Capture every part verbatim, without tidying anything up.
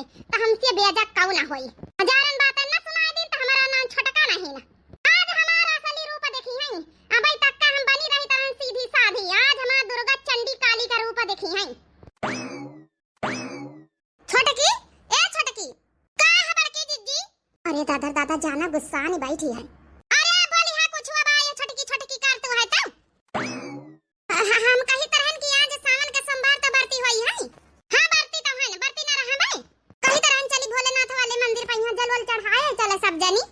त हमसे बेजा कऊ ना होई। हजारन बातन ना सुनाई दी त हमारा नाम छोटका नहीं ना। आज हमारा असली रूप देखी है। अबे तक का हम बनी रही तरह सीधी साधी। आज हमारा दुर्गा चंडी काली का रूप देखी है। छोटकी, ए छोटकी, का है बड़की जिज्जी? अरे दादा, दादा जाना गुस्सा नहीं बैठी है। अरे बोली है कुछ हुआ बा, ये छोटकी छोटकी कर तू है तो? ह-, ह-, हम कही तरहन कि आज सावन के सोमवार तो बरती होई है। हाँ बरती तो है ना, बरती ना रहा भाई। कही तरहन चली भोलेनाथ वाले मंदिर पे यहाँ जल वल चढ़ाए चले सब जनी।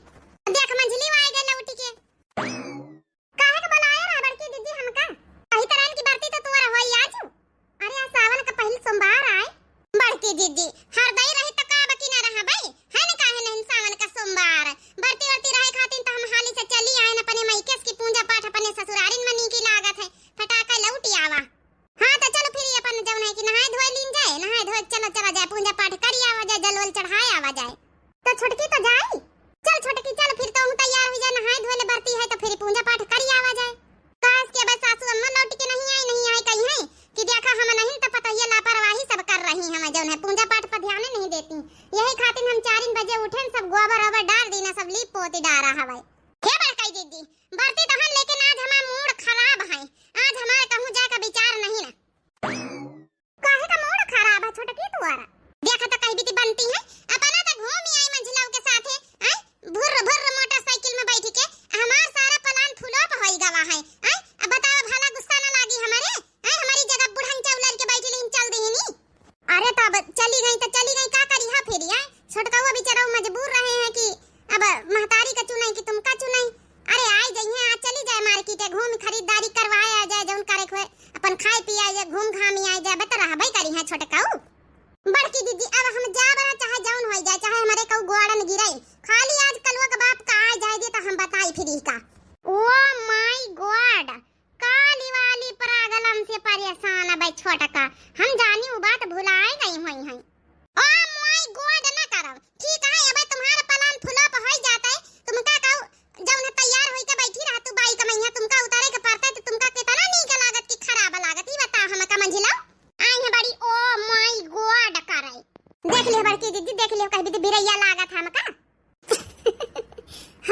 देख मंझली आए गए लौटी के। काहे के बुलाए रहा बड़की दीदी हमका? कही तरहन की बरती तो तोरा होई आज। अरे आज सावन का पहिल सोमवार आए। बड़की दीदी, हरदई रही त का बकी ना रहा बई? है न काहे नहीं सावन का सोमवार? बरती वरती रहे खातिर त हम हाली से चली आए न अपने मायके से कि पूजा पाठ अपने ससुरारिन में नीकी लागत है। फटाका लौटी आवा। हाँ त चलो फिर अपन जौन है कि नहाए धोए लीन जाए, नहाए धोए चलो चला जाए पूजा पाठ करी आवा जाए, जल वल चढ़ाए आवा जाए। तो छोटकी तो जाई। चल छोटकी चल, फिर तो हम तैयार हुई जाए, नहाए धोए ले बरती है तो फिर पूजा पाठ करी आवा जाए। काश के बस सासू अम्मा लौट के नहीं आई, नहीं आई कही है कि देखा हम नहीं तो पता ये लापरवाही सब कर रही हैं, जौन है पूजा पाठ पर ध्यान नहीं देती। यही खातिर हम चारिन बजे उठे, सब गोबर ओबर डाल दी ना, सब लीप पोती डारा हवाई। हे बड़काई दीदी, बरती तो हम लेकिन आज हमार मूड खराब है, आज हमारे कहूँ जाए का विचार नहीं ना। काहे का मूड खराब है छोटकी तुअर? देखा तो कही बीती बनती है, अपना तो घूम ही आई मंझिलव के साथे, आय? भुर्र भुर्र मोटरसाइकिल में बैठ के, हमार सारा प्लान फ्लॉप होई गवा है, आय? अब बताओ भला गुस्सा ना लागी हमारे, आय? हमारी जगह बुढ़न चौलर के बैठी लेकिन चल दी नहीं। अरे तो अब चली गई तो चली गई, का करी है फिर, आय? छोटकवा बेचारा मजबूर रहे हैं कि अब महतारी का चुनाई कि तुमका चुनाई। अरे आई जइहे, आज चली जाए मार्केट, घूम खरीदारी करवाए आ जाए, जौन करे खोए अपन खाए पिए आ जाए, घूम घाम आ जाए, बता रहबे करी है छोटकाऊ। बड़की दीदी अब हम जाब ना, चाहे जौन हो जाए, चाहे हमारे कऊ गोड़न गिरे, खाली आज कलुआ के बाप का आ जाए दे तो हम बताई फिर का। ओ माय गॉड, काली वाली पागल हमसे परेशान अबे छोटका, हम जानी उ बात भुलाए गई हुई हैं। ओ माय गॉड ना करब, ठीक है, अबे तुम्हारा प्लान फ्लॉप हो जाता है, तुमका कहू जौन है तैयार होई के बैठी रहा तू बाइक में, यहाँ तुमका उतारे के पड़ता है तो तुमका कितना नीक लागत कि खराब लागत, ई बताओ हमका मंझिलो। आई है बड़ी ओ माय गॉड करे। देख लियो बड़की दीदी, देख लियो कह बीती बिरैया लागत हमका।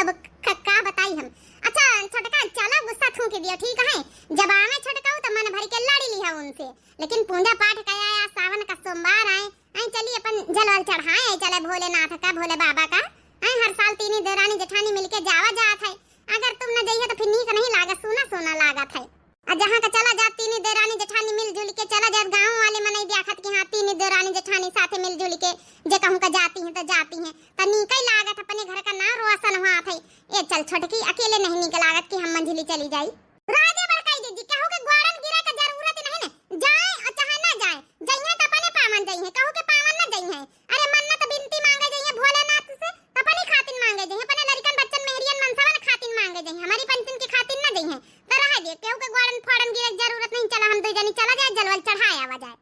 अब क-, का बताई हम। अच्छा छोटका, चलो गुस्सा थूक दियो, ठीक है? जब आवे छोटका तो मन भर के लड़ी लिहा उनसे, लेकिन पूजा पाठ कया या सावन का सोमवार आए, आई चली अपन जलवल चढ़ाए, आई चले भोलेनाथ का, भोले बाबा का। आई हर साल तीनी देरानी जेठानी मिलके जावा जात है, अगर तुम न जइहे तो फिर नीक नहीं लागत, सूना सूना लागत है। आ जहाँ का चला जात तीनी देरानी जेठानी मिलजुल के चला जात, गाँव वाले मनई देखत कि हाँ तीनी देरानी जेठानी साथे मिलजुल के जे कहूँ का जाती हैं तो जाती हैं, त नीक ही लागत, अपने घर का नाम रोशन हुआ था। ए चल छोटकी, अकेले नहीं नीक लागत कि हम मंझिली चली जाई। राजे बड़काई दीदी, केहू के गोड़न गिरे के जरूरत नहीं ने, जाए और चाहे ना जाए, जइहे त अपने पावन जइहे, केहू के पावन ना जइहे। अरे मन्नत बिनती मांगे जइहे भोलेनाथ से, त अपनी खातिन मांगे जइहे, अपने लड़िकन बच्चन मेहरियन मनसवन खातिन मांगे जइहे, हमारी पंचन की खातिन ना जइहे। त रह दे, केहू के गोड़न फोड़न गिरे के जरूरत नहीं, चला हम दो जनी चला जाए, जलवल चढ़ाए आवा जाए।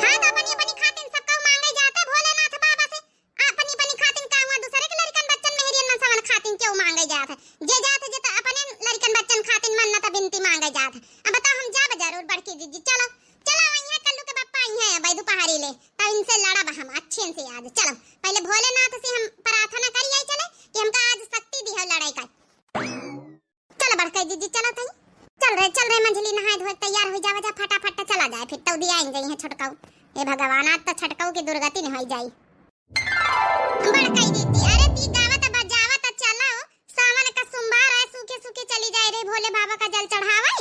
हाँ, त अपनी, अपनी खातिन सब केहू मांगे जात है भोलेनाथ बाबा से। अपनी, अपनी खातिन का हुआ, दूसरे के लड़िकन बच्चन मेहरियन मनसवन खातिन केहू मांगे जात है? जे जात है, जे त अपने लड़िकन बच्चन खातिन मन्नत बिनती मांगे जात है। अब बताओ, हम जाब जरूर बड़की दीदी। चलो, चलो, वहीं है कल्लू के पप्पा, आई हैं बैदू पहाड़ी ले, तब इनसे लड़ब हम अच्छे से आज। चलो, पहले भोलेनाथ से हम प्रार्थना करी आई चले कि हमका आज शक्ति दी है लड़ाई का। चल बड़काई दीदी, चलो तई। चल रे, चल रे मंझिली, नहाए धोए तैयार हो जावा जा फटाफट, चला जाए, फिर तौदी आइन जइहे छोटकाऊ। ए भगवान, आज तो छोटकाऊ की दुर्गति न होई जाई। बड़काई दीदी, अरे ती गावत बजावत चलो, सावन का सोमवार है, सूखे सूखे चली जाए रे भोले बाबा का जल चढ़ावे।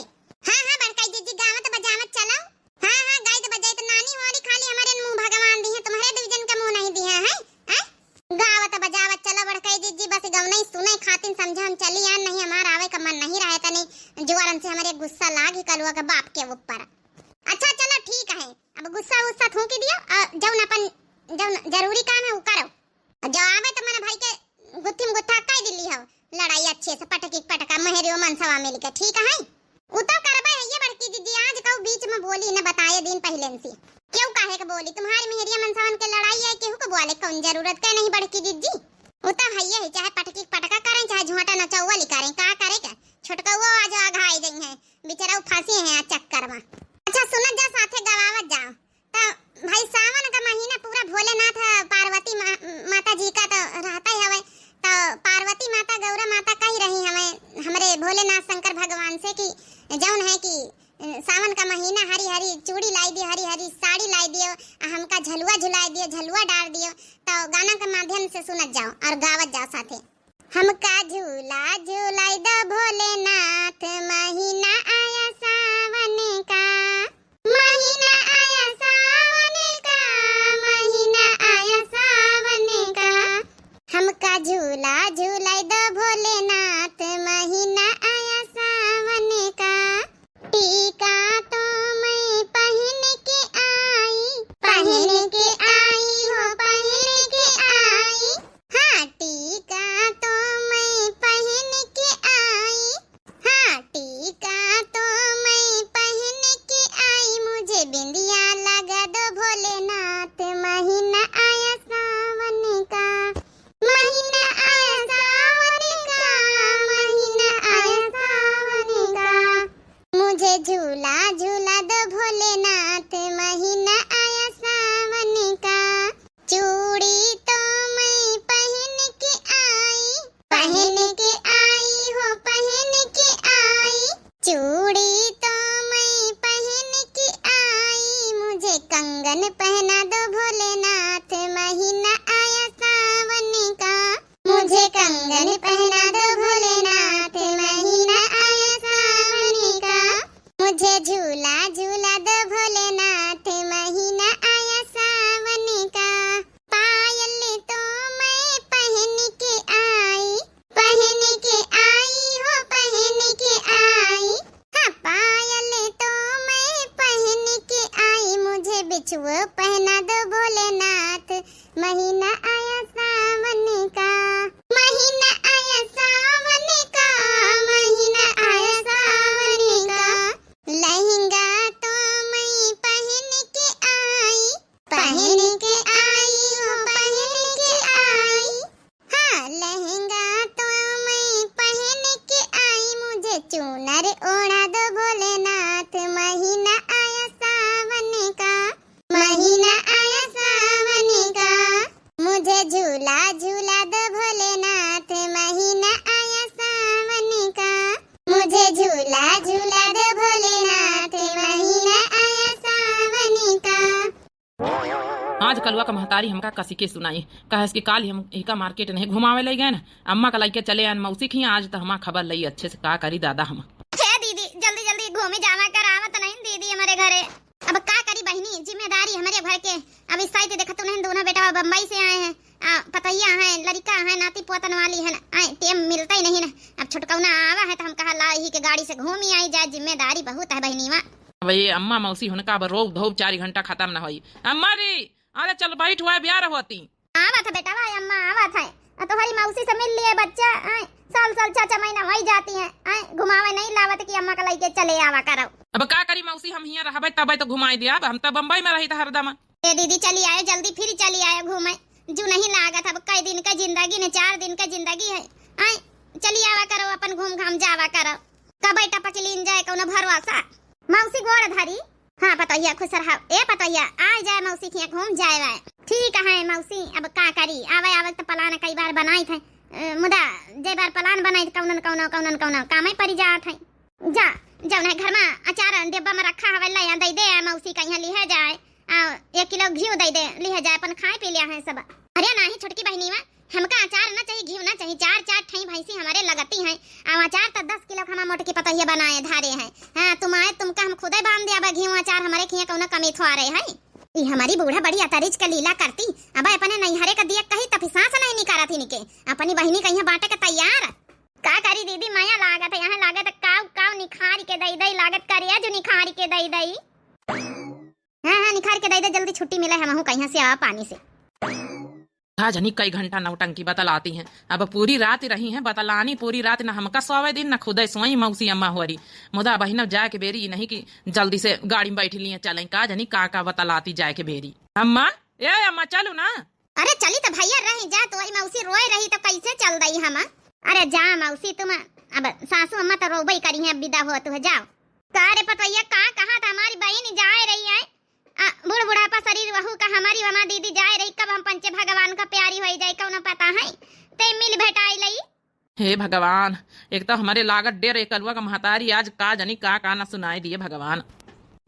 हाँ हाँ बड़काई दीदी, गावत बजावत चलो। हाँ हाँ, गाइत बजाइत नानी होरी, खाली हमारे मुंह भगवान दी है, तुम्हारे डिवीजन का मुंह नहीं दी है, हैं? हैं? गावत बजावत चलो बड़काई दीदी, बस गवनई सुने खातिन समझा हम चली आन, नहीं हमार आवे का मन नहीं रहे, तनी जुआरन से हमारे गुस्सा लाग ही कलुआ के बाप के ऊपर। अच्छा चलो ठीक है, अब गुस्सा उस्सा थूकी दियो और जौन अपन जौन जरूरी काम है वो करो। जो आवे तो मन भाई के गुत्थी में गुत्था काई दिली हो, लड़ाई अच्छे से पटकी पटका मेहरियो मनसवा मिल के, ठीक है? उ तो करबे है ये बड़की दीदी, आज कहू बीच में बोली न बताए दिन पहले से। क्यों काहे के बोली? तुम्हारी मेहरिया मनसवन के लड़ाई है, केहू के बोले कौन जरूरत के नहीं बड़की दीदी। उ तो है ये है, चाहे पटकी पटका करें, चाहे झोंटा नचौवली करें, का करे के? छोटकौआ आज आघाई गई है, बेचारा फंसी है आ चक्कर में। अच्छा सुनत जा, साथे गवावत जा। त भाई सावन का महीना पूरा भोलेनाथ पार्वती मा-, माता जी का तो रहता ही हवे। तो पार्वती माता, गौरा माता कही रही हमें, हमरे भोलेनाथ शंकर भगवान से कि जौन है कि सावन का महीना हरी हरी चूड़ी लाई दियो, हरी हरी साड़ी लाई दियो, आ हमका झलुआ झुलाई दियो, झलुआ डार दियो। तो गाना के माध्यम से सुनत जाओ और गावत जाओ साथे। हमका झूला झुलाई दो भोलेनाथ, महीना आया सावन का, महीना आया सावन का, महीना आया सावन का। हमका झूला झुलाई दो भोलेनाथ, महीना आया सावन का। टीका तो मैं पहन के आई, पहन के आई हो, पहन के आई। हाँ, टीका तो मैं पहन के आई, हाँ, टीका तो मैं पहन के आई। मुझे बिंदिया लगा दो भोलेनाथ, महीना आया सावन का, महीना आया सावन का, महीना आया सावन का। मुझे झूला झूला दो भोलेनाथ, महीना आया सावन का। चूड़ी तो मैं पहन के आई, पहन के आई हो, पहन के आई। चूड़ी तो मैं पहन के आई, मुझे कंगन पहना दो भोलेनाथ, महीना आया सावन का। मुझे कंगन पहना दो भोलेनाथ, महीना आया सावन का। मुझे झूला झूला दो भोलेनाथ, महीना आया सावन का। पायल तो मैं पहन के आई, पहन के आई हो, पहन के आई। हाँ, पायल तो मैं पहन के आई, मुझे बिछुआ पहना दो भोलेनाथ, महीना आया सावन का, महीना आया सावन का, महीना आया सावन का। लहंगा तो मैं पहन के आई, पहन के आई हो, पहन के आई। हाँ, लहंगा तो मैं पहन के आई, मुझे चूनर ओढ़ा दो भोलेनाथ, महीना आया सावन का, महीना आया सावन का। मुझे झूला झूला दो भोलेनाथ, महीना आया सावन का। मुझे झूला झूला दो भोलेनाथ, महीना आया सावन का। आज कलुआ का महतारी हमका कसी के सुनाई, कहेस कि काल हम इका मार्केट नहीं घुमावे लइ गए ना, अम्मा का लइके चले आन मौसी खिया। आज तो हमा खबर लई अच्छे से, का करी दादा हम। हे दीदी, जल्दी जल्दी घूमी जावा कर, आवत नहीं दीदी हमारे घरे। अब का करी बहिनी, जिम्मेदारी हमरे घर के। अब इस साइड देखत नहीं, दोनों बेटा बम्बई से आए हैं, आ, पतोहिया है, लड़िका है, नाती पोतन वाली है ना, आए, टेम मिलता ही नहीं ना। अब छोटकौना आवा है तो हम कहा ला यही के गाड़ी से घूमी आई जाए, जिम्मेदारी बहुत है बहिनीवा। अब ये अम्मा मौसी हुनका अब रोक धोब चार घंटा खत्म न होई। अम्मा रे, अरे चल बैठ हुआ ब्याह होती। आवत है बेटा, वाह अम्मा, आवत है। आ तोहरी मौसी से मिल लिए बच्चा, आए, साल साल छह छह महीना होई जाती हैं, आए, घुमावे नहीं लावत कि अम्मा का लइके चले आवा करो। अब का करी मौसी, हम हियां रहबे तबे तो घुमाई दिया, अब हम तो बम्बई में रही था हरदम। ए दीदी चली आए, जल्दी फिर चली आए घूमे, जू नहीं लागत, अब कई दिन का जिंदगी ने, चार दिन का जिंदगी है, आए, चली आवा करो, अपन घूम घाम जावा करो। कबई टपक लीन जाए कौनो भरोसा। मौसी गोड़ धरी। हाँ पतोहिया खुश रहा। ए पतोहिया, आ जाए मौसी खिया घूम जाए वाए। ठीक है मौसी, अब का करी, आवे आवे तो प्लान कई बार बनाई थे, अ, मुदा जे बार प्लान बनाई त कौनन कौनो कौनन कौनो कामे परी जात है। जा, जौन है घर में अचार डिब्बा में रखा हवे, ले आ, दे दे आ मौसी का यहाँ लिहे जाए, आ एक किलो घी दे दे, लिहे जाए, अपन खाए पी लिया है सब। अरे नाही छोटकी बहिनीवा, हमका अचार ना चाहिए, घी ना चाहिए, चार चार ठई भैंसी हमारे लगती हैं, आ अचार तो दस किलो का हमार मोटकी पतोहिया बनाए धारे हैं। हाँ, तुम आए, तुमका हम खुदे बांध दे, अब घी अचार हमारे खिया कौनो कमी थोड़े है। ई हमारी बूढ़ा बड़ी अतरिज के लीला करती, अब अपने नैहरे का दिया कही तब सास नहीं निकारत इनके, अपनी बहिनी कहीं बांटे के तैयार। का करी दीदी, माया लागत है, यहाँ लागत है काव काव निखार के दई दई, लागत करे जो निखार के दई दई। हाँ हाँ, निखार के दई दे, जल्दी छुट्टी मिले, हमहू कहीं से आवा पानी से। का जनी कई घंटा नौटंकी बतलाती हैं। अब पूरी रात रही हैं बतलानी, पूरी रात न हमका सोवे दिन, न खुदे सोई मौसी अम्मा होरी। मुदा बहिन जाए के बेरी नहीं कि जल्दी से गाड़ी में बैठ लिए चलें। का जनी का का बतलाती जाए के बेरी। अम्मा, ए अम्मा, चलू ना। अरे चली तो भैया रही जा, तो वही मौसी रोए रही तो कैसे चल दई हम। अरे जा मौसी तुम, अब सासू अम्मा तो रोबई करी हैं, अब विदा हो तू है, जाओ। का रे पतोहिया, का कहा था हमारी बहिन जाए रही है? आ, बूढ़ बुढ़ापा शरीर वहू का हमारी वमा दीदी जाए रही, कब हम पंचे भगवान का प्यारी होई जाए, कौनो पता है, ते मिल भेटाई लई। हे भगवान, एक तो हमरे लागत डेर, एक कलुआ का महतारी आज का जानी का का ना सुनाई दिए भगवान।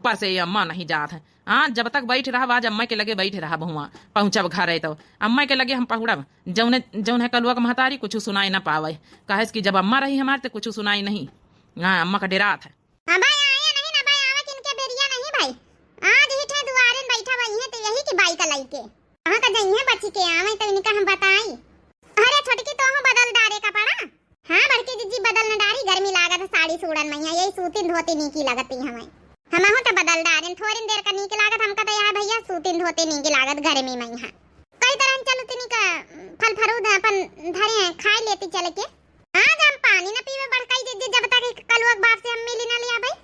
ऊपर से ये अम्मा नहीं जात है। हाँ, जब तक बैठ रहब, आज अम्मा के लगे बैठ रहब हुआ, पहुँचब घर है तो अम्मा के लगे हम पहुड़ब। जौने, जौन है कलुआ का महतारी कुछ सुनाई ना पावे, काहे से कि जब अम्मा रही हमारे तो कुछ सुनाई नहीं। हाँ, अम्मा का डेरात है। हाँ भाई, आए नहीं ना भाई, आवे किनके बेरिया नहीं भाई। आज ही ठे दुआरे में बैठा हुआ है तो यही की बाई का लइके। कहाँ का जइहे बची के आवे तो इनका हम बताई। अरे छोटकी, तोहू बदल डारे कपड़ा। हाँ बड़की जिज्जी, बदल न डारी, गर्मी लागत है, साड़ी सूड़न में है, यही सूती धोती नीकी लगती हमें। हमहू तो बदल डारेन, थोड़ी देर का नीक लागत, हमका तो यहाँ भैया सूती धोती नीकी लागत गर्मी में यहाँ। कई तरह चलू तिनी का फल फरूद अपन धरे हैं, खाए लेती चल के। आज हम पानी न पीवे बड़काई जिज्जी, जब तक एक कलुआ के बाप से हम मिली न लिया भाई।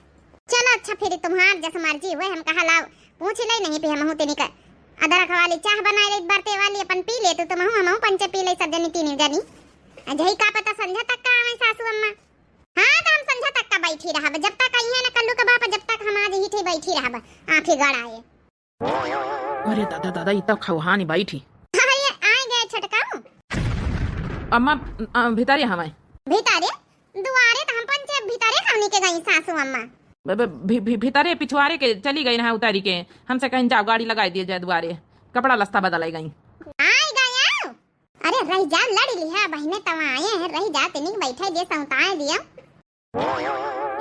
चलो अच्छा, फिर तुम्हार जस मर्जी हुए, हम कहा लाओ पूछ ले, नहीं पी हमहू तिनी का अदरक वाली चाह बनाए ले, बरते वाली अपन पी ले, तू तुमहू हमहू पंचे पी ले, सब जनी तीन जनी। अजही का पता संझा तक का आवे सासू अम्मा। हाँ, तो हम संझा तक का बैठी रहब, जब तक आई है ना कल्लू का बाप, जब तक हम आज ही ठे बैठी रहब, आँखें गड़ाए। अरे दादा, दादा, ई तो खौहानी बैठी। अरे, आए गए छोटकाऊ। अम्मा, अ, भीतरे हमें। भीतरे? दुआरे तो हम पंचे भीतरे हमनी के गई सासू अम्मा। ब-, ब-, भी-, भी-, भीतरे पिछुआरे के चली गई ना उतारी के। हमसे कहीं जाओ, गाड़ी लगाई दिए जाए दुआरे। कपड़ा लस्ता बदलाई गई। आए गए आओ। अरे रह जा, लड़ लिहा बहिने, तवा आए हैं, रह जा, तनिक बैठे दिए, सौताए दिया।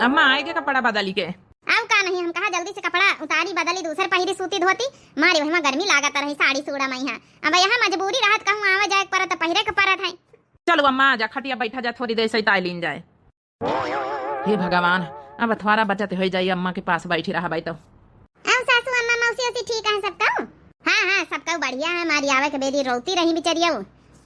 अम्मा आए के कपड़ा बदली के। अब का नहीं, हम कहा जल्दी से कपड़ा उतारी, बदली, दूसर पहिरी सूती धोती, मारे वही में गर्मी लागत रही, साड़ी सूड़ा में यहाँ। अब यहाँ मजबूरी रहत, कहूँ आवे जाए के परत, पहिरे के परत है। चलो अम्मा, आ जा, खटिया बैठा जा, थोड़ी देर सैताई लीन जाए। हे भगवान, अब थोड़ा बचत हो जाई, अम्मा के पास बैठी रहा भाई तो। अब सासू अम्मा मौसी ओसी ठीक है सबका? हाँ, हाँ, सबका बढ़िया है। हमारी आवे के बेरी रोती रही बिचरिया।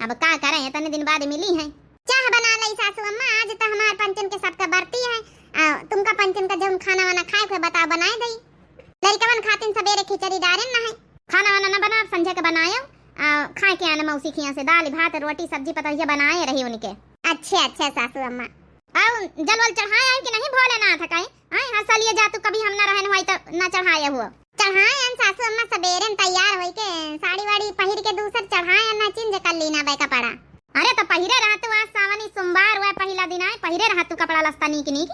अब का करें, इतने दिन बाद मिली है। चाह बना लई सासू अम्मा, आज तो हमार पंचन के सबका बरती है। आ, तुमका पंचन का जौन खाना वाना खाए के बताओ, बनाए दई। लड़कवन खातिन सबेरे खिचड़ी डारेन न है। खाना वाना न बनाब, संझे के बनायो। आ, खाए के आने मौसी खिया से दाल भात रोटी सब्जी पतरिया बनाए रही उनके। अच्छा, अच्छा सासू अम्मा। आओ, जल वल चढ़ाए आए कि नहीं भोलेनाथ का? आए, हंसा लिए जा तू, कभी हम ना रहन हुआई तो ना चढ़ाए हुआ। चढ़ाए अन सासू अम्मा सबेरे न तैयार होई के साड़ी वाड़ी पहिर के दूसर चढ़ाए अन ना change कर ली ना बे कपड़ा। अरे तो पहिरे रहा तू, आज सावनी सोमवार हुआ, पहिला दिन आए, पहिरे रहा तू कपड़ा लस्ता नीक नीक।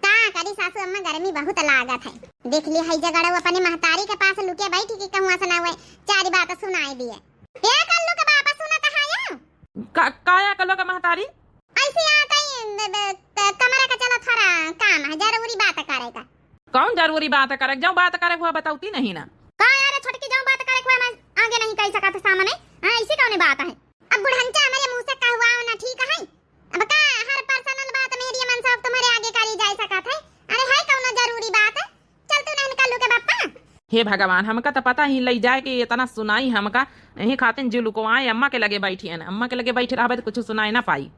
का करी सासू अम्मा, गर्मी बहुत लागत है। देख ली है जगड़ो अपने महतारी के पास लुके बैठी कि कहूँ से ना हुए, चारी बात सुनाई दिए। ए कल्लू के बाबा सुनत है या? का, काया कल्लू के महतारी? ऐसे आता ही ब-, ब-, क-, कमरा का चला थोड़ा काम है, जरूरी बात करे का। कौन जरूरी बात करे? जो बात करे हुआ बताउती नहीं ना। का यार छोटकी, जो बात करे हुआ मैं आगे नहीं कह सकत सामने। हाँ, ऐसी कौन बात है? अब बुढ़ंचा हमारे मुँह से कहवाओ ना, ठीक है? अब का हर personal बात मेरी मन सब तुम्हारे आगे करी जा सकत है? अरे है कौनो जरूरी बात? चल तू नहीं कल्लू के बापा। हे भगवान, हमका तो पता ही लई जाए कि इतना सुनाई हमका, यही खातिन जो लुकवाए अम्मा के लगे बैठी है ना, अम्मा के लगे बैठी रहबे तो कुछ सुनाए ना पाई।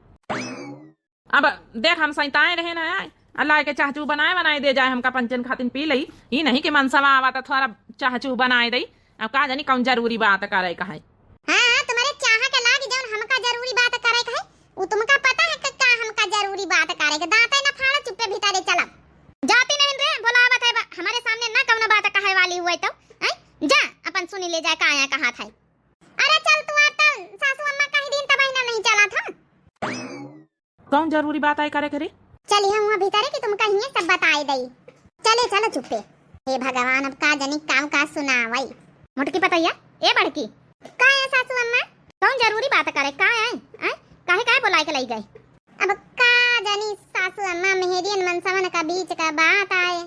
अब देख हम सैताए रहे ना आए, अल्लाह के चाह चू बनाए बनाए दे जाए हमका पंचन खातिन पी लई, ई नहीं कि मनसवा आवा तो थोड़ा चाह चू बनाए दई। अब का जानी कौन जरूरी बात करे का है। हाँ, हाँ, तुम्हारे चाह के लागी जौन हमका जरूरी बात करे के है, उ तुमका पता है कि का हमका जरूरी बात करे के? दांते न फाड़ा, चुप्पे भीतरे चला। जाती नहीं रे, बोलावत है बा-, हमारे सामने ना कौनो बात कहे वाली हुए तो, हैं? जा, अपन सुनी ले जाए का आया कहा था। अरे चल तू, आप तो सासू अम्मा कहीं दिन तब ना नहीं चला था। कौन जरूरी बात आए करे करे? चली हम वहाँ भीतरे कि तुम कहिए सब बताए दई। चले चलो चुप्पे। हे भगवान, अब का जनी काम का सुनावई। मोटकी पतैया, ए बड़की। का है सासू अम्मा? कौन जरूरी बात करे? का है? आय? काहे काहे बोलाए के लाई गए? अब का जनी सासू अम्मा, मेहरियन मनसवन का बीच का बात आए।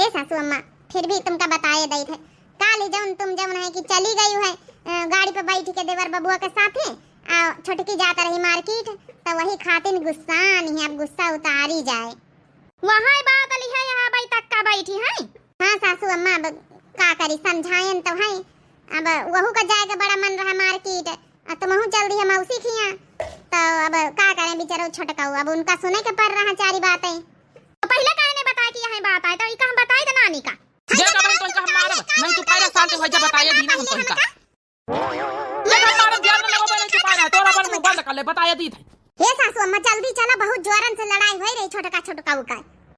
ए सासू अम्मा, फिर भी तुमका बताए दई थे। काली जौन तुम जौन है कि चली गई है, अ, गाड़ी पे बैठ के देवर बबुआ के साथे, आ छोटकी जात रही market, तो वही खातिन गुस्सा नहीं है, अब गुस्सा उतारी जाए। वहाँ बात लिहे यहाँ भाई तक का बैठी है। हाँ सासू अम्मा, अब का करी, समझायन तो है, अब वहू का जाए के बड़ा मन रहा market, आ तुमहू चल दिया मौसी खिया, तो अब का करें बेचारो छोटकाऊ, अब उनका सुने के पड़ रहा चारी बातें। तो पहले काहे नहीं बताया कि यहाँ बात आए, तो ई का हम बताए तो नानी का। जे का बहन तोहका हम मारब, नहीं तू पहले शांत हो जा, बताइए दीना हम तोहका। जे का मारब, ध्यान में लगो, बहन चुप रह, तोरा बहन मुंह बंद कर ले, बताइए दी थे। हे सासू अम्मा, जल्दी चला, बहुत जोरन से लड़ाई होई रही छोटका छोटका उका।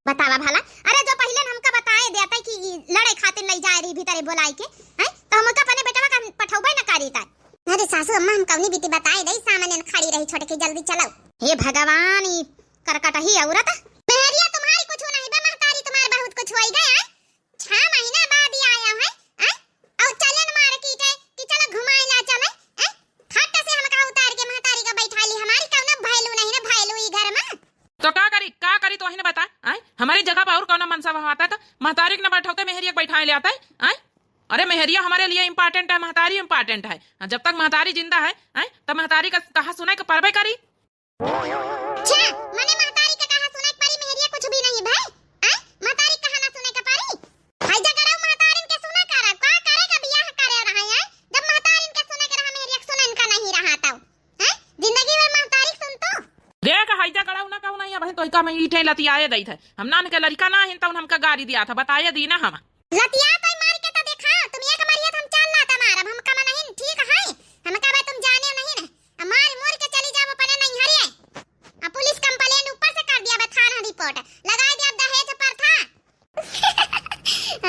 बतावा भला, अरे जो पहले हमका बताए देते कि ई लड़े खातिर लई जाए रही भीतरे बोलाई के, हैं? तो हम उनका अपने बेटवा का पठौबे न करी ताई। अरे सासू अम्मा, हम कौनी बीती बताए दई, सामने न खड़ी रही छोटकी, जल्दी चलो। हे भगवान, ई करकटही औरत। मेहरिया तुम्हारी कुछ नहीं बा, महतारी तुम्हारे बहुत कुछ होई गए, हैं? छह महीना बाद ही आया है, हैं? और चलन मार्केट है कि चलो घुमाए ला चले, हैं? खट से हमका उतार के महतारी का बैठा ली, हमारी कौनो value नहीं ना, value ई घर में। तो का करी, का करी, तो वही ना बता, आय? हमारी जगह पर और कौनो मनसवा होता है तो महतारी के ना बैठाते, मेहरिया के बैठाए ले आता है, आय? अरे, मेहरिया हमारे लिए important है, महतारी important है। जब तक महतारी जिंदा है, आय, तब महतारी का कहा सुनाई के परबे करी। अच्छा, मने महतारी के कहा सुनाई के परी, मेहरिया कुछ भी नहीं भाई, आय? महतारी कहा ना सुनाई के परी? भाई झगड़ा महतारिन के सुना कर, का करे का बियाह करे रहा है? जब महतारिन के सुने के रहा, मेहरिया के सुनन का नहीं रहा तब, हैं? जिंदगी भर महतारी सुनतो? देख, हैजा गड़ाऊ ना कहू नहीं, अब तो इका में ईठे लतियाए दई थे। हम नान के लड़का ना हिन, तउन हमका गारी दिया था, बताए दी ना हम। लतिया तो मार के तो देखा, तुम एक मारिया तो हम चार लाता मारब, हम कम नहीं, ठीक है? हम कहबे तुम जाने नहीं ना। अब मार मोर के चली जाओ अपने नैहरे। अब पुलिस complaint ऊपर से कर दिया बे, थाना report। लगाए दिया दहेज प्रथा।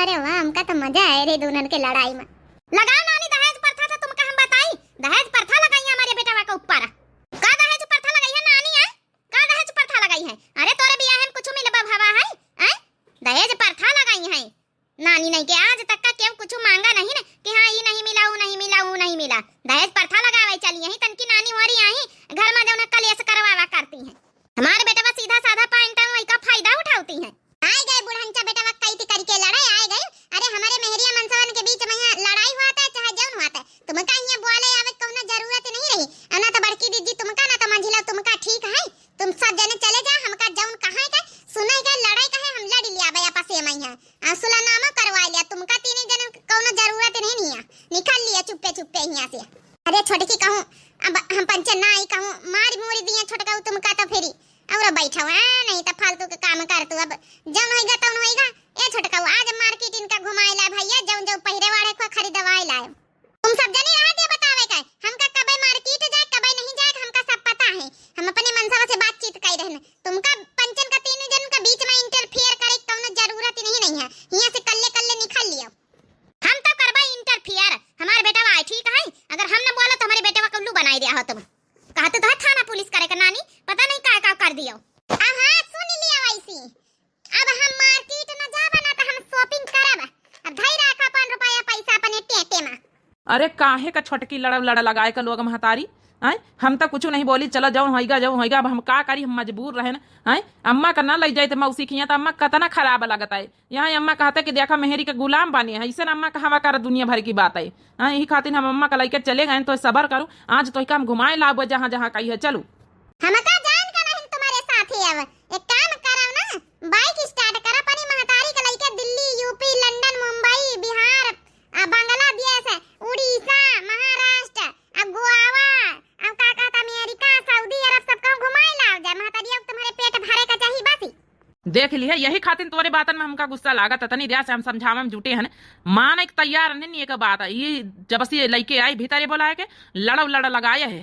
अरे वाह, हमका तो मजा आए रे दोनों के लड़ाई में। लगाओ नानी दहेज प्रथा, तो तुमका हम बताई, दहेज प्रथा लगाई है हमारे बेटवा के ऊपर। का दहेज प्रथा लगाई है नानी, आय? का दहेज प्रथा लगाई है? अरे तोरे बियाह में कुछ मिलबा भवा है, आय? दहेज प्रथा लगाई है। नानी नहीं के आज तक का केहू कुछ मांगा नहीं ना कि हाँ, ई नहीं मिला, ऊ नहीं मिला, ऊ नहीं मिला। दहेज प्रथा लगावे चली यही तनकी नानी हो रही आई, घर में जौन कलेश करवावा करती है। हमारे बेटवा सीधा साधा पाइन टाउन वही का फायदा उठावती है। आए गए बुढ़ंचा बेटवा कैती करके लड़ाई आए गए। अरे हमारे मेहरिया मनसवन के बीच में यहाँ लड़ाई हुआ था, चाहे जौन हुआ था, तुमका यहाँ बोले आवे कौनो जरूरत नहीं रही। अना तो बड़की दीदी तुमका, ना तो मंझिला तुमका, ठीक है? तुम सब जने चले जा, हमका जौन कहे के, सुने के, लड़ाई कहे, हम लड़ लिया बे आपस में यहाँ। आ सुलहनामा करवा लिया, तुमका तीन जने कौनो जरूरत नहीं, नहीं है। निकल लिया चुप्पे चुप्पे यहाँ से। अरे छोटकी कहूँ, अब हम पंचे ना आई कहूँ, मारी मोरी दिया छोटका तुमका तो फिरी। और बैठो, आ, नहीं तो फालतू के काम कर तू। अब जौन होइगा तौन होइगा। ए छोटका, आज मार्केट इनका घुमाए ला भैया, जौन जौन पहिरे वाले को खरीदवाए लाए। तुम सब जनी रहा दिया बतावे का, हमका कबे मार्केट जाए, कबे नहीं जाए, हमका सब पता है। हम अपने मनसवा से बातचीत कर रहन। तुमका पंचन का तीनों जन का बीच में interfere करे कौनो जरूरत ही नहीं, नहीं है। हियाँ से कल्ले कल्ले निकल लियो। हम तो करबा interfere, हमारे बेटवा आए, ठीक है? अगर हम न बोला तो हमारे बेटवा का उल्लू बनाए दिया हो तुम। कहते तो है थाना पुलिस करे का नानी, पता नहीं का का कर दियो। आ हाँ, सुन लिया वैसी। अब हम मार्केट न जाब ना तो हम shopping करब। अब धई राख अपन रुपया पैसा अपने टेटे में। अरे काहे का छोटकी लड़ लड़ लगाए का लोग महतारी, आय? हम तो कुछ नहीं बोली, चला जौन होइगा, जौन होइगा, अब हम का करी, हम मजबूर रहे ना, आय? अम्मा का ना लई जाए तो मौसी खिया तो अम्मा कतना खराब लगता है। यहाँ अम्मा कहते कि देखा मेहरी के गुलाम बने है, ऐसे ना अम्मा कहवा कर दुनिया भर की बात है। हाँ, यही खातिर हम अम्मा का लइके चले गए, तो सबर करू, आज तो हम घुमाए लाबो जहाँ जहाँ कही है, चलू। हमका जान का नहीं तुम्हारे साथ ही अब। एक काम करो ना, bike start करा, अपनी महतारी के लइके दिल्ली, U P, London, मुंबई, बिहार, आ, बांग्लादेश, उड़ीसा, महाराष्ट्र, आ, गोवा, आ, का कहता, अमेरिका, सऊदी अरब, सब कहूँ घुमाए लाओ जाए। महतारी अब तुम्हारे पेट भरे का चाही बस। देख लिहे, यही खातिर तोरे बातन में हमका गुस्सा लागत है। तनी देर से हम समझावे में जुटे हन, माने के तैयार नहीं, नहीं एक बात है। ये जब से लइके आई भीतर, ये बोला है कि लड़व लड़ लगाए है।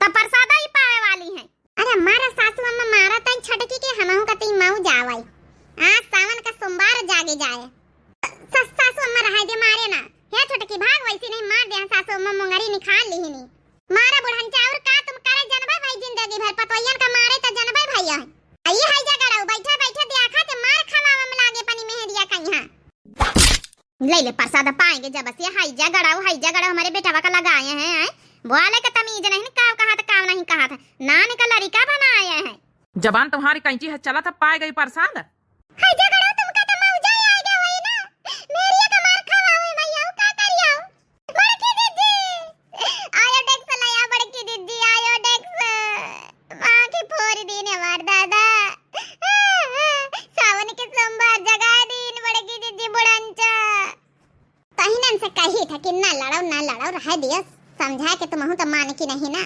तब प्रसादा ही पावे वाली है। अरे मारा सासू अम्मा, मारा तई छटकी के, हमहू का तई मऊ जावई। आज सावन का सोमवार जागे जाए। स-, सासू अम्मा रहाई दे, मारे ना। हे छटकी भाग, वैसी नहीं मार दे, सासू अम्मा मुंगरी निकाल ली ही नहीं। मारा बुढ़न चाउर का तुम करे जनबे भाई, जिंदगी भर पतोहियन का मारे तो जनबे भाई है। आई है जगड़ऊ, बैठे बैठे देखा ते मार खवावे में लागे पनी मेहरिया का यहाँ। ले ले प्रसाद पाएंगे जब से, हाई जगड़ऊ, हाई जगड़ऊ हमारे बेटवा का लगाए हैं, हैं? बोले का तमीज नहीं, काव कहा था, काव नहीं कहा था, नान का लड़िका बनाए हैं। जबान तुम्हारी कैंची है, चला था पाए गई प्रसाद। हाय जगड़ो, तुमका तो मौजा ही आ गया वही ना। मेरिया का मार खावा हुई भैया, का करियो? बड़की दीदी, आयो डेक्स लाया, बड़की दीदी, आयो डेक्स। आँखें फोड़ दीन हमार दादा। सावन के सोमवार जगा दीन बड़की दीदी बुढ़ंचा। तहिनन से कही था कि ना लड़ो, ना लड़ो, रह दियो, समझा के तुमहू तो मान की नहीं ना।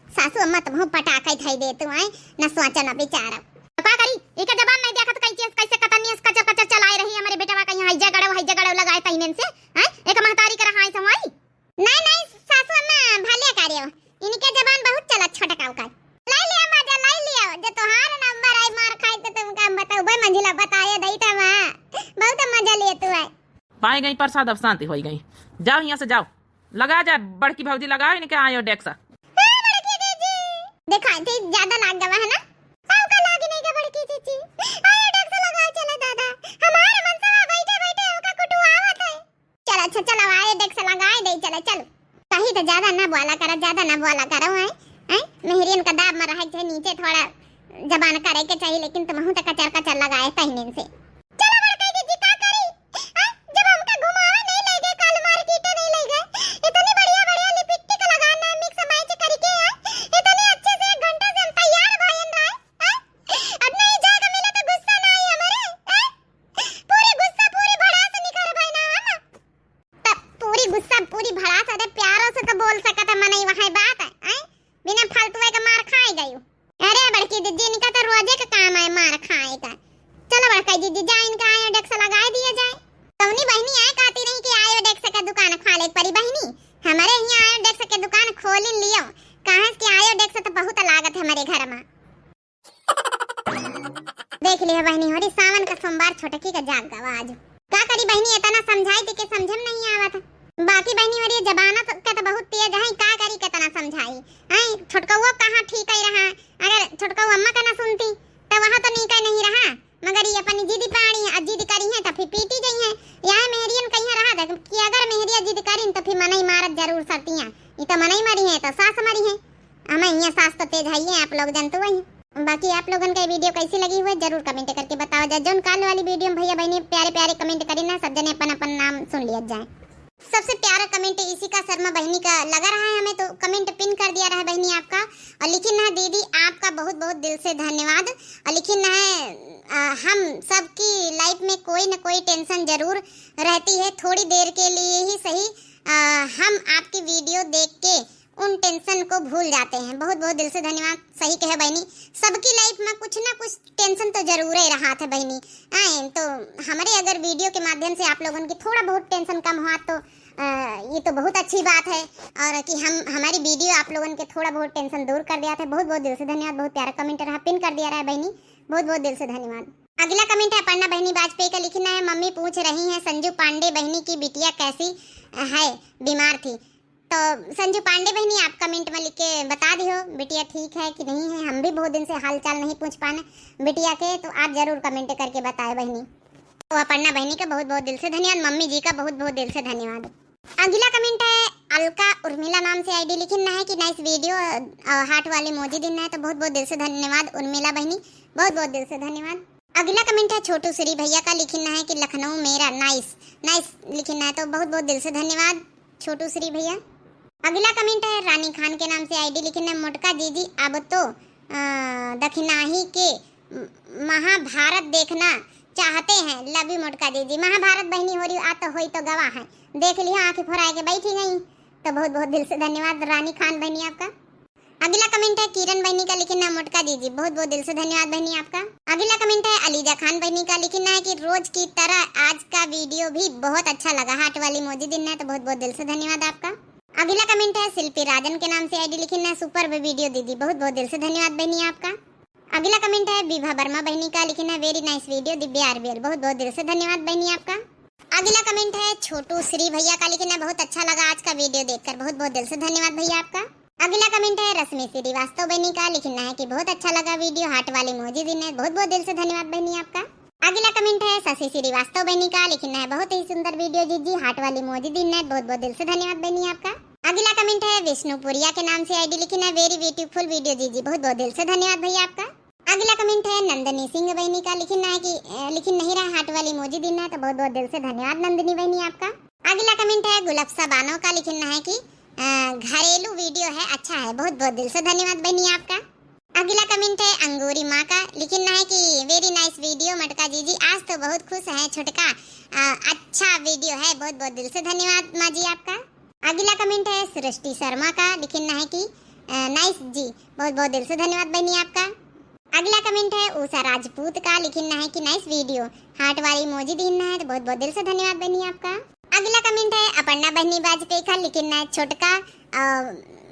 सासू अम्मा तुमहू पटाखे धई दे तू, आए, न सोचो न विचारो। तो का करी? एकर जबान नहीं देखत, कैसे, कैसे कतनियस कचर कचर चलाए रही, हमारे बेटवा का यहाँ हैजा गड़ो, हैजा गड़ो लगाए तहिनन से, हैं? एक महतारी के रहाई संवाई? नहीं, नहीं, सासू अम्मा भले करे हो, इनके जबान बहुत चलत छोटका ओकर। लाई लिया मजा, लाई लिया, जो तोहार नंबर आई मार खाई तो तुमका हम बताऊ, बे मंझिला बताए दई था माँ, बहुत मजा लिए तू है। पाए गई प्रसाद, अब शांति होई गई। जाओ यहाँ से, जाओ, लगा जा बड़की भौजी, लगाओ इनके आयोडेक्स। हाँ, बड़की दीदी। देखा, इतनी ज्यादा लाग गवा है ना? सबका लाग नहीं गवा बड़की दीदी। आयोडेक्स लगाओ, चला दादा। हमारे मनसवा बैठे बैठे हमका कुटुआवत है। चल अच्छा, चल अब आयोडेक्स लगाए दे, चल, चल। कही तो ज्यादा ना बोला करा, ज्यादा ना बोला करो, हैं? हैं? मेहरियन का दाब में रहे के चाही, नीचे थोड़ा जबान करे के चाही, लेकिन तुमहू तो कचर कचर लगाए पहिनिन से। चलो बड़की दीदी, का करी? हैं? जब हमका घुमावे नहीं ले गए, काल मार्केट नहीं ले गए, इतनी बढ़िया बढ़िया लिपस्टिक लगाना, मिक्स मैच करके, हैं? इतने अच्छे से एक घंटा से हम तैयार भयन रहे, हैं? अब नहीं जाएगा मिला तो गुस्सा ना आई हमारे, हैं? पूरी गुस्सा, पूरी भड़ास निकल गई ना हम। तब पूरी गुस्सा, पूरी भड़ास, अरे प्यारो से तो बोल सकत है मनई, वही बात है, हैं? बिना फालतू के मार खाए गई। अरे बड़की दीदी, इनका तो रोजे का काम है मार खाए का। चलो बड़की दीदी, जा इनका आयोडेक्स लगाए दिया जाए। तौनी बहिनी आए कहती रही कि आयोडेक्स के दुकान खोले के परी बहिनी। हमारे यहाँ आयोडेक्स के दुकान खोलिन लियो, काहे कि आयोडेक्स तो बहुत लागत है हमारे घर में। देख लिया बहिनी, होरी सावन का सोमवार छोटकी का जाग गवा आज। का करी बहिनी, इतना समझाई थी कि समझे में नहीं आवत। बाकी बहिनी होरी जबाना तो, का तो बहुत तेज है, का करी कितना समझाई। आई छोटकौआ कहाँ ठीक ही रहा, अगर छोटकौआ अम्मा का ना सुनती तो वहाँ तो नीका नहीं रहा, मगर ये अपनी जिद पाड़ी है, जिद करी है तो फिर पीटी गई है। यह मेहरियन कहीं रहा था कि अगर मेहरिया जिद करिन तो फिर मनई मारत जरूर सरतियाँ, ये तो मनई मरी है तो सास मरी है। हमें यहाँ सास तो तेज है ही है, आप लोग जानते वही। बाकी आप लोगन का ये वीडियो कैसी लगी हुई जरूर कमेंट करके बताओ जाए। जौन काल वाली वीडियो में भैया बहनी प्यारे प्यारे कमेंट करी ना, सब जने अपन अपन नाम सुन लिया जाए। सबसे प्यारा कमेंट इशिका शर्मा बहनी का लगा रहा है हमें, तो कमेंट पिन कर दिया रहा है बहनी आपका। और लिखिन है, दीदी आपका बहुत बहुत दिल से धन्यवाद। और लिखिन है, अ, हम सबकी लाइफ में कोई न कोई टेंशन जरूर रहती है, थोड़ी देर के लिए ही सही, अ, हम आपकी वीडियो देख के उन टेंशन को भूल जाते हैं। बहुत बहुत दिल से धन्यवाद। सही कहे बहनी, सबकी लाइफ में कुछ ना कुछ टेंशन तो जरूर ही रहा था बहनी। आए तो हमारे अगर वीडियो के माध्यम से आप लोगन की थोड़ा बहुत टेंशन कम हुआ तो, अ, ये तो बहुत अच्छी बात है। और कि हम, हमारी वीडियो आप लोगन के थोड़ा बहुत टेंशन दूर कर दिया था। बहुत बहुत दिल से धन्यवाद। बहुत प्यारा कमेंट रहा, पिन कर दिया रहा है बहनी, बहुत बहुत दिल से धन्यवाद। अगला कमेंट है अपर्णा बहनी वाजपेयी का, लिखना है, मम्मी पूछ रही हैं संजू पांडे बहनी की बिटिया कैसी है, बीमार थी। तो संजू पांडे बहनी, आप कमेंट में लिख के बता दियो, बिटिया ठीक है कि नहीं है। हम भी बहुत दिन से हाल चाल नहीं पूछ पाने बिटिया के, तो आप जरूर कमेंट करके बताए बहनी। तो अपर्णा बहनी का बहुत बहुत दिल से धन्यवाद, मम्मी जी का बहुत बहुत दिल से धन्यवाद। अगला कमेंट है अलका उर्मिला नाम से आईडी, लिखिन है कि नाइस वीडियो, अ, हार्ट वाली इमोजी दिन है, तो बहुत बहुत दिल से धन्यवाद उर्मिला बहनी, बहुत बहुत दिल से धन्यवाद। अगला कमेंट है छोटू श्री भैया का, लिखिन है कि लखनऊ मेरा नाइस, नाइस लिखिन है, तो बहुत बहुत दिल से धन्यवाद छोटू श्री भैया। अगला कमेंट है रानी खान के नाम से आईडी, लिखिन है मोटका जीजी अब तो, अ, दखिनाही के महाभारत देखना चाहते हैं। लव यू मोटका जीजी। महाभारत बहनी होरी आ तो होई तो गवा है, देख लिया आँखें फोराए के बैठी गई। तो बहुत बहुत दिल से धन्यवाद रानी खान बहनी आपका। अगला कमेंट है किरण बहनी का, लिखिन है मोटका जीजी, बहुत बहुत दिल से धन्यवाद बहनी आपका। अगला कमेंट है अलीजा खान बहनी का, लिखिन है कि रोज की तरह आज का वीडियो भी बहुत अच्छा लगा, हार्ट वाली इमोजी दिन है, तो बहुत बहुत दिल से धन्यवाद आपका। अगला कमेंट है शिल्पी राजन के नाम से आईडी, लिखिन है सुपर वीडियो दीदी, बहुत बहुत दिल से धन्यवाद बहनी आपका। अगला कमेंट है विभा वर्मा बहनी का, लिखिन है वेरी नाइस वीडियो दिव्या आरबीएल, बहुत बहुत दिल से धन्यवाद बहनी आपका। अगला कमेंट है छोटू श्री भैया का, लिखिन है बहुत अच्छा लगा आज का वीडियो देखकर, बहुत बहुत दिल से धन्यवाद भैया आपका। अगला कमेंट है रश्मि श्रीवास्तव बहनी का, लिखिन है कि बहुत अच्छा लगा वीडियो, हार्ट वाली इमोजी दिन है, बहुत बहुत दिल से धन्यवाद बहनी आपका। अगला कमेंट है शशि श्रीवास्तव बहनी का, लिखिन है बहुत ही सुंदर वीडियो जीजी, हार्ट वाली इमोजी दिन है, बहुत बहुत दिल से धन्यवाद बहनी आपका। अगला कमेंट है विष्णुपुरिया के नाम से आईडी, लिखिन है वेरी ब्यूटीफुल वीडियो जीजी, बहुत बहुत दिल से धन्यवाद भैया आपका। अगला कमेंट है नंदिनी सिंह बहनी का, लिखिन है कि, अ, लिखिन नहीं रहा हार्ट वाली इमोजी दिन है, तो बहुत बहुत दिल से धन्यवाद नंदिनी बहनी आपका। अगला कमेंट है गुलफसा बानो का, लिखिन है कि, अ, घरेलू वीडियो है, अच्छा है, बहुत बहुत दिल से धन्यवाद बहनी आपका। अगला कमेंट है अंगूरी माँ का, लिखिन है कि वेरी नाइस वीडियो मटका जीजी, आज तो बहुत खुश है छोटका, अ, अच्छा वीडियो है, बहुत बहुत दिल से धन्यवाद माँ जी आपका। अगला कमेंट है सृष्टि शर्मा का, लिखिन है कि, अ, नाइस जी, बहुत बहुत दिल से धन्यवाद बहनी आपका। अगला कमेंट है उषा राजपूत का, लिखिन है कि नाइस वीडियो, हार्ट वाली इमोजी दीन है, तो बहुत बहुत दिल से धन्यवाद बहनी आपका। अगला कमेंट है अपर्णा बहनी वाजपेयी का, लिखिन है छोटका, अ,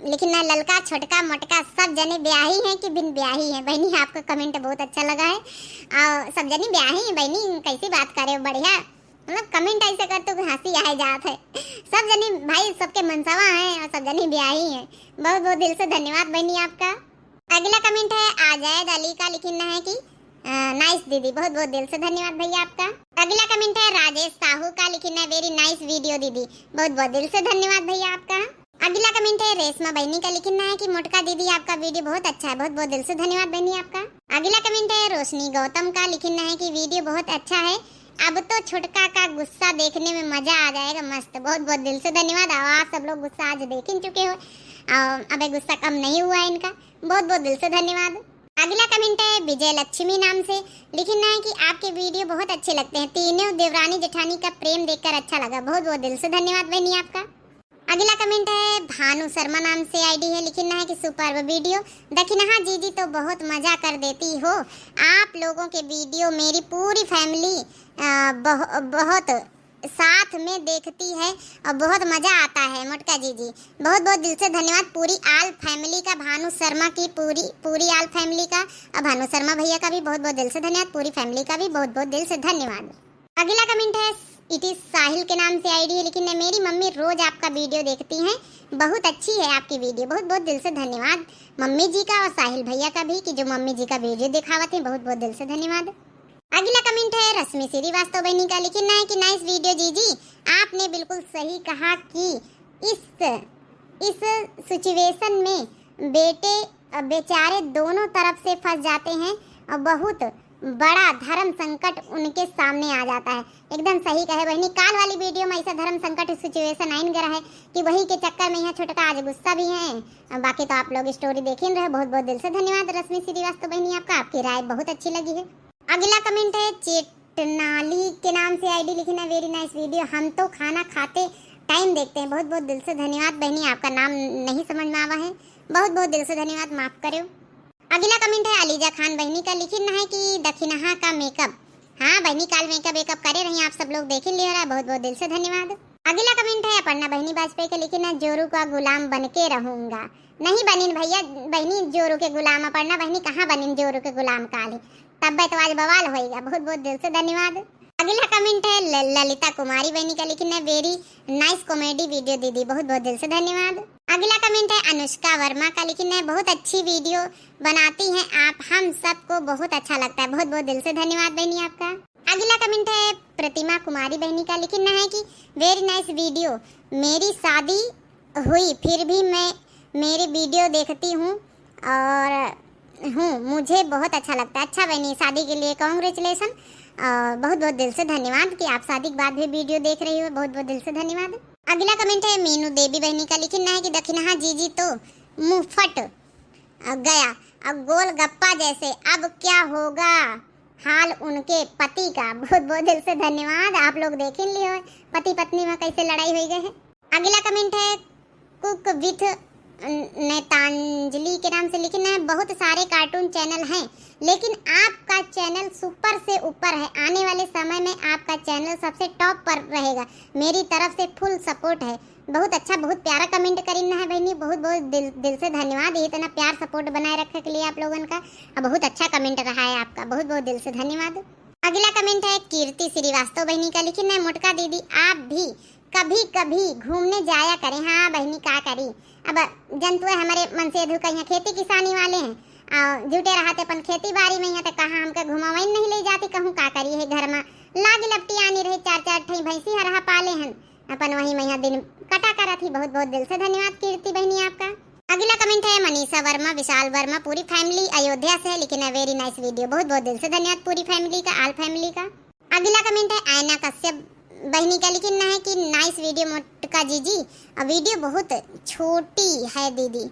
लिखिन है ललका छोटका मोटका सब जने ब्याही हैं कि बिन ब्याही हैं। बहनी आपका कमेंट बहुत अच्छा लगा है, अ, सब जने ब्याही हैं बहनी, कैसी बात करे, बढ़िया। मतलब comment ऐसे करते कि हँसी आए जात है। सब जनी भाई, सबके मनसवा है और सब जनी ब्याही है। बहुत बहुत दिल से धन्यवाद बहनी आपका। अगला comment है आजाद अली का, लिखिन है कि, अ, nice दीदी, बहुत बहुत दिल से धन्यवाद भैया आपका। अगला comment है राजेश साहू का, लिखिन है very nice video दीदी, बहुत बहुत दिल से धन्यवाद भैया आपका। अगला comment है रेशमा बहनी का, लिखिन है कि मोटका दीदी आपका video बहुत अच्छा है, बहुत बहुत दिल से धन्यवाद बहनी आपका। अगला comment है रोशनी गौतम का, लिखिन है कि video बहुत अच्छा है, अब तो छुटका का गुस्सा देखने में मजा आ जाएगा, मस्त। बहुत बहुत दिल से धन्यवाद। और आप सब लोग गुस्सा आज देख ही चुके हो, और अबे गुस्सा कम नहीं हुआ है इनका। बहुत बहुत दिल से धन्यवाद। अगला comment है विजय लक्ष्मी नाम से, लिखिन है कि आपके video बहुत अच्छे लगते हैं, तीनों देवरानी जेठानी का प्रेम देखकर अच्छा लगा। बहुत बहुत दिल से धन्यवाद बहनी आपका। अगला comment है भानु शर्मा नाम से ID है, लिखिन है कि superb video। दखिनहा जीजी तो बहुत मजा कर देती हो, आप लोगों के video मेरी पूरी family, अ, बह-, बहुत साथ में देखती है और बहुत मजा आता है मोटका जीजी। बहुत बहुत दिल से धन्यवाद पूरी all family का, भानु शर्मा की पूरी, पूरी all family का और भानु शर्मा भैया का भी बहुत बहुत दिल से धन्यवाद, पूरी family का भी बहुत बहुत दिल से धन्यवाद। अगला comment है, it is साहिल के नाम से ID है, लिखिन है मेरी मम्मी रोज आपका video देखती हैं, बहुत अच्छी है आपकी video। बहुत बहुत दिल से धन्यवाद मम्मी जी का और साहिल भैया का भी कि जो मम्मी जी का video दिखावत हैं, बहुत बहुत दिल से धन्यवाद। अगला comment है रश्मि श्रीवास्तव बहनी का, लिखिन है कि nice video जीजी, आपने बिल्कुल सही कहा कि इस, इस situation में बेटे, अ, बेचारे दोनों तरफ से फंस जाते हैं और बहुत बड़ा धर्म संकट उनके सामने आ जाता है। एकदम सही कहे बहनी, काल वाली video में ऐसा धर्म संकट situation आइन गया है कि वही के चक्कर में यहाँ छोटका आज गुस्सा भी है। अ, बाकी तो आप लोग story देखिन रहे। बहुत बहुत दिल से धन्यवाद रश्मि श्रीवास्तव बहनी आपका, आपकी राय बहुत अच्छी लगी है। अगला comment है चेटनाली के नाम से ID, लिखिन है very nice video, हम तो खाना खाते time देखते हैं। बहुत बहुत दिल से धन्यवाद बहनी, आपका नाम नहीं समझ में आवा है, बहुत बहुत दिल से धन्यवाद, माफ करो। अगला comment है अलीजा खान बहनी का, लिखिन है कि दखिनहा का makeup। हाँ बहनी, काल makeup वेकअप करे रही, आप सब लोग देखिन लिया रहा, बहुत बहुत दिल से धन्यवाद। अगला comment है अपर्णा बहनी वाजपेयी का, लिखिन है जोरू का गुलाम बन के रहूंगा। नहीं बनिन भैया बहनी जोरू के गुलाम, अपर्णा बहनी कहाँ बनिन जोरू के गुलाम काल है, तब तो आज बवाल होइगा। बहुत बहुत दिल से धन्यवाद। अगला comment है ल-, ललिता कुमारी बहनी का, लिखिन है very nice comedy video दीदी, बहुत बहुत दिल से धन्यवाद। अगला comment है अनुष्का वर्मा का, लिखिन है बहुत अच्छी video बनाती हैं आप, हम सबको बहुत अच्छा लगता है। बहुत बहुत दिल से धन्यवाद बहनी आपका। अगला comment है प्रतिमा कुमारी बहनी का, लिखिन है कि very nice video, मेरी शादी हुई फिर भी मैं मेरी video देखती हूँ और हूँ, मुझे बहुत अच्छा लगता है। अच्छा बहनी, शादी के लिए congratulation। अ, बहुत बहुत दिल से धन्यवाद कि आप शादी के बाद भी video देख रही हो, बहुत बहुत दिल से धन्यवाद। अगला comment है मीनू देवी बहनी का, लिखिन है कि दखिनहा जीजी तो मुंह फट, अ, गया, अब गोलगप्पा जैसे, अब क्या होगा हाल उनके पति का। बहुत बहुत दिल से धन्यवाद। आप लोग देखिन लियो पति पत्नी में कैसे लड़ाई हो गए है। अगला comment है कुक विथ नेतांजलि के नाम से, लिखिन है बहुत सारे cartoon channel हैं, लेकिन आपका channel super से ऊपर है। आने वाले समय में आपका channel सबसे top पर रहेगा। मेरी तरफ से full support है। बहुत अच्छा, बहुत प्यारा comment करिन है बहनी, बहुत बहुत दिल, दिल से धन्यवाद ये इतना प्यार support बनाए रखे के लिए आप लोगन का। और बहुत अच्छा comment रहा है आपका, बहुत बहुत दिल से धन्यवाद। अगला comment है कीर्ति श्रीवास्तव बहनी का, लिखिन है मोटका दीदी आप भी कभी कभी घूमने जाया करें। हाँ बहनी, का करी, अब जनतुए हमरे मनसेधु का यहाँ खेती किसानी वाले हैं, आ, जुटे रहते अपन खेती बाड़ी में, यहाँ तक कहाँ हमके घुमावइन नहीं ले जाती, कहूँ का करी है घर में लाग लपटी आनी रही, चार चार ठई भैंसी हरहा पाले हन, अपन वही में यहाँ दिन कटा करत ही। बहुत बहुत दिल से धन्यवाद कीर्ति बहनी आपका। अगला comment है मनीषा वर्मा, विशाल वर्मा, पूरी family अयोध्या से है, लिखिन है very nice video। बहुत बहुत दिल से धन्यवाद पूरी family का, all family का। अगला comment है आयना कश्यप बहनी का, लिखिन है कि nice video मोटका जीजी, अब video बहुत छोटी है दीदी।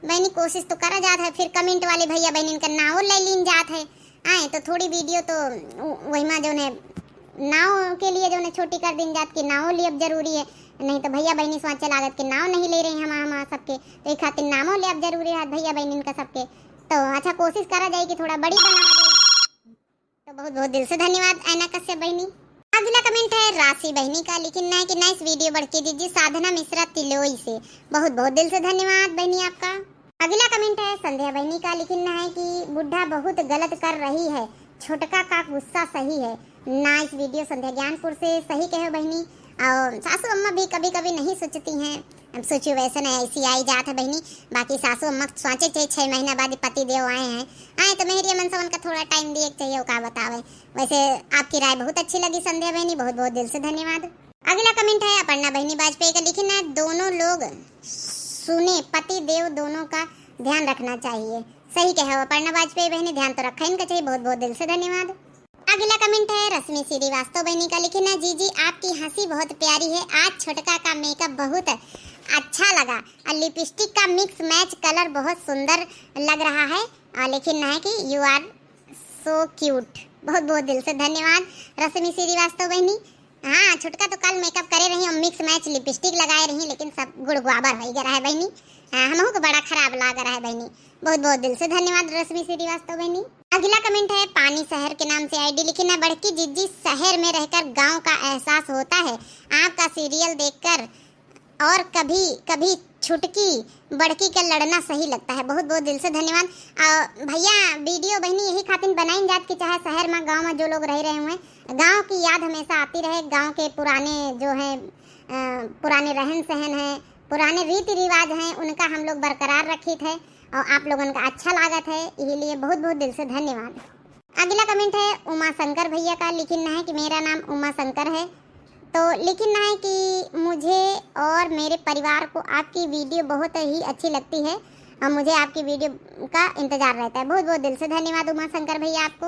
बहनी कोशिश तो करा जात है, फिर comment वाले भैया बहनिन का नाव ले लीन जात है। आए तो थोड़ी video तो उ-, वही में जौन है नाव के लिए जौन है छोटी कर दीन जात कि नाव लियब जरूरी है, नहीं तो भैया बहनी सोचे लागत कि नाव नहीं ले रहे हैं हम, हम सबके, तो एक खातिर नामो लियब जरूरी है भैया बहनिन का सबके। तो अच्छा कोशिश करा जाए कि थोड़ा बड़ी बनावा जाए। तो बहुत बहुत दिल से धन्यवाद आयना कश्यप बहनी। अगला comment है राशि बहनी का, लिखिन है कि nice video बड़की दीदी, साधना मिश्रा तिलोई से। बहुत बहुत दिल से धन्यवाद बहनी आपका। अगला comment है संध्या बहनी का, लिखिन है कि बुढ़ा बहुत गलत कर रही है, छोटका का गुस्सा सही है। Nice video संध्या ज्ञानपुर से, सही कहे हो बहिनी। और सासू अम्मा भी कभी-कभी नहीं सोचती हैं, अब सोचो वैसे नहीं, ऐसी आई जात है बहिनी। बाकी सासू अम्मा सोचे थे, छह महीना बाद पति देव आए हैं, आए तो मेहरिया मन से उनका थोड़ा time दिए के चाहिए, वो का बतावे। वैसे आपकी राय बहुत अच्छी लगी संध्या बहिनी, बहुत बहुत दिल से धन्यवाद। अगला comment है अपर्णा बहिनी वाजपेयी का, लिखिन है, दोनों लोग सुने, पति देव दोनों का ध्यान रखना चाहिए। सही कहे हो अपर्णा वाजपेयी बहिनी, ध्यान तो रखा इनका चाहिए। बहुत बहुत दिल से धन्यवाद। अगला comment है रश्मि श्रीवास्तव बहिनी का, लिखिन है, जीजी आपकी हंसी बहुत प्यारी है, आज छोटका का makeup बहुत अच्छा लगा और lipstick का mix match colour बहुत सुंदर लग रहा है। और लिखिन है कि you are so cute। बहुत बहुत दिल से धन्यवाद रश्मि श्रीवास्तव बहिनी। हाँ, छोटका तो कल makeup करे रही और mix match lipstick लगाए रही, लेकिन सब गुड़ गुआबर होइ गया है बहिनी। हाँ, हमहू को बड़ा खराब लाग रहा है बहिनी। बहुत बहुत दिल से धन्यवाद रश्मि श्रीवास्तव बहिनी। अगला comment है पानी शहर के नाम से, ID लिखिन है, बड़की जीजी शहर में रहकर गांव का एहसास होता है, आपका serial देखकर और कभी कभी छुटकी बड़की का लड़ना सही लगता है। बहुत बहुत दिल से धन्यवाद। आ, भैया video बहिनी यही खातिर बनाइन जात कि चाहे शहर में गांव में जो लोग रह रहे हुए, गांव की याद हमेशा आती रहे, गांव के पुराने जो है, अ, पुराने रहन सहन है, पुराने रीति रिवाज हैं, उनका हम लोग बरकरार रखित है और आप लोगन का अच्छा लागत है, यही लिए बहुत बहुत दिल से धन्यवाद। अगला comment है उमा शंकर भैया का, लिखिन है कि मेरा नाम उमा शंकर है। तो लिखिन है कि मुझे और मेरे परिवार को आपकी video बहुत ही अच्छी लगती है और मुझे आपकी video का इंतजार रहता है। बहुत बहुत दिल से धन्यवाद उमा शंकर भैया आपको।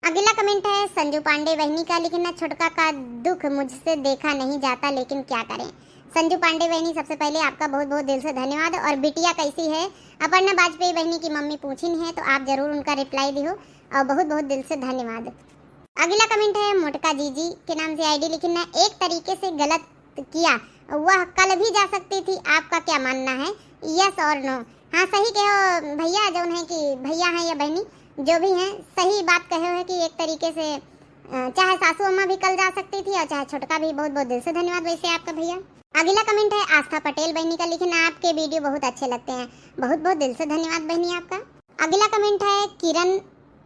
अगला comment है संजू पांडे बहिनी का, लिखिन है, छोटका का दुख मुझसे देखा नहीं जाता, लेकिन क्या करें। संजू पांडे बहिनी, सबसे पहले आपका बहुत बहुत दिल से धन्यवाद। और बिटिया कैसी है? अपर्णा वाजपेयी बहिनी की मम्मी पूछिन है, तो आप जरूर उनका reply दिहो। और बहुत बहुत दिल से धन्यवाद। अगला comment है मोटका जीजी के नाम से, ID लिखिन है, एक तरीके से गलत किया, वह कल भी जा सकती थी, आपका क्या मानना है, yes or no? हाँ, सही कहो भैया, जौन है कि भैया हैं या बहिनी, जो भी हैं, सही बात कहे हो है कि एक तरीके से, अ, चाहे सासू अम्मा भी कल जा सकती थी और चाहे छोटका भी। बहुत बहुत दिल से धन्यवाद वैसे आपका भैया। अगला comment है आस्था पटेल बहिनी का, लिखिन, आपके video बहुत अच्छे लगते हैं। बहुत बहुत दिल से धन्यवाद बहिनी आपका। अगला comment है किरण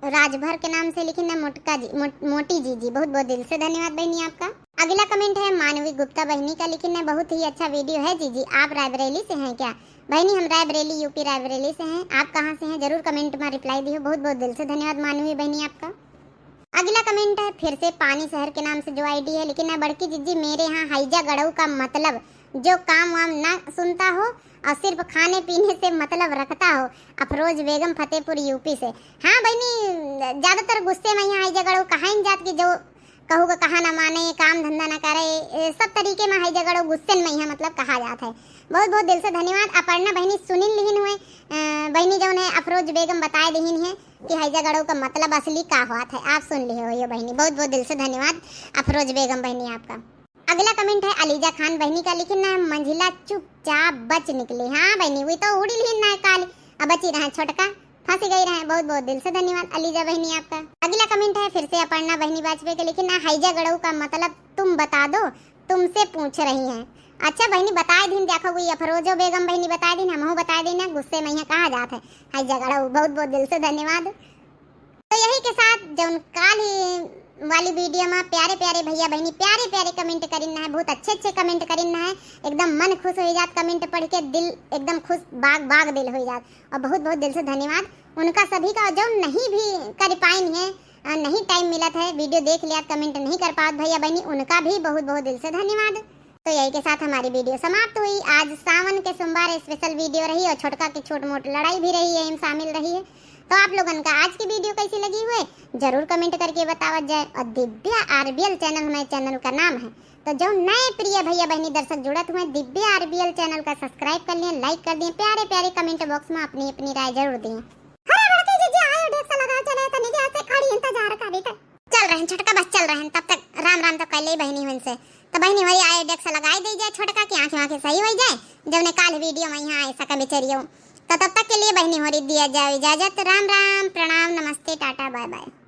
राजभर के नाम से, लिखिन है मोटका जी, मोट-, मोटी जीजी, बहुत बहुत दिल से धन्यवाद बहिनी आपका। अगला comment है मानवी गुप्ता बहिनी का, लिखिन है, बहुत ही अच्छा video है जीजी, आप रायबरेली से हैं क्या? बहिनी, हम रायबरेली, UP रायबरेली से हैं। आप कहाँ से हैं, जरूर comment में reply दिहो। बहुत बहुत दिल से धन्यवाद मानवी बहिनी आपका। अगला comment है फिर से पानी शहर के नाम से जो ID है, लिखिन है, बड़की जीजी, मेरे यहाँ हैजा गड़ऊ का मतलब जो काम वाम ना सुनता हो और सिर्फ खाने पीने से मतलब रखता हो, अफरोज बेगम फतेहपुर UP से। हाँ बहिनी, ज्यादातर गुस्से में यहाँ हैजा गड़ऊ कहाइन जात कि जो कहू का कहा ना माने, काम धंधा ना करे, ए, सब तरीके में हैजा गड़ऊ गुस्से में यहाँ मतलब कहा जात है। बहुत बहुत दिल से धन्यवाद। अपर्णा बहिनी सुनिन लिहिन हुए, अ, बहिनी जौन है अफरोज बेगम बताए दिहिन है कि हैजा गड़ऊ का मतलब असली का होत है, आप सुन लिहे होइहो बहिनी। बहुत बहुत दिल से धन्यवाद अफरोज बेगम बहिनी आपका। अगला comment है अलीजा खान बहिनी का, लिखिन है, मंझिला चुपचाप बच निकली। हाँ बहिनी, वही तो उड़ी लिहिन ना काली, अब बची रहे छोटका, फंसी गई रहे। बहुत बहुत दिल से धन्यवाद अलीजा बहिनी आपका। अगला comment है फिर से अपर्णा बहिनी वाजपेयी का, लिखिन है, हैजा गड़ऊ का मतलब तुम बता दो, तुमसे पूछ रही हैं। अच्छा बहिनी, बताए दिन देखो, वही अफरोजो बेगम बहिनी बताए दिन, हमहू बताए दिन, गुस्से में यहाँ कहा जात है हैजा गड़ऊ। बहुत बहुत दिल से धन्यवाद। तो यही के साथ जौन काल ही वाली video में प्यारे प्यारे भैया बहिनी प्यारे प्यारे comment करिन है, बहुत अच्छे अच्छे comment करिन है, एकदम मन खुश हो जात comment पढ़ के, दिल एकदम खुश, बाग बाग दिल हो जात। और बहुत बहुत दिल से धन्यवाद उनका सभी का, जौन नहीं भी कर पाइन है, अ, नहीं time मिलत है, video देख लिया, comment नहीं कर पावत भैया बहिनी, उनका भी बहुत बहुत दिल से धन्यवाद। तो यही के साथ हमारी video समाप्त हुई। आज सावन के सोमवार special video रही और छोटका की छोट मोट लड़ाई भी रही है, एम शामिल रही है। तो आप लोगन का आज की video कैसी लगी हुए, जरूर comment करके बतावत जाए। और दिव्या RBL channel हमारे channel का नाम है, तो जो नए प्रिय भैया बहिनी दर्शक जुड़त हुए, दिव्या RBL channel का subscribe कर लिए, like कर दिए, प्यारे प्यारे comment box में अपनी अपनी राय जरूर दिए। अरे बड़की जीजी, आयो डेक्स लगा चले, तनी देर से खड़ी इंतजार करी थे। चल रहे हैं छोटका, बस चल रहे हैं, तब तक राम राम तो कैले ही बहिनी हुन से। तो बहिनी होरी आयो डेक्स लगाई दे जाए छोटका की आंखें आंखें सही हो जाए, जब ने काल video में यहाँ आए सका बेचारियों। तो तब तक के लिए बहिनी होरी दिया जाए इजाजत। राम राम, प्रणाम, नमस्ते, टाटा, bye bye।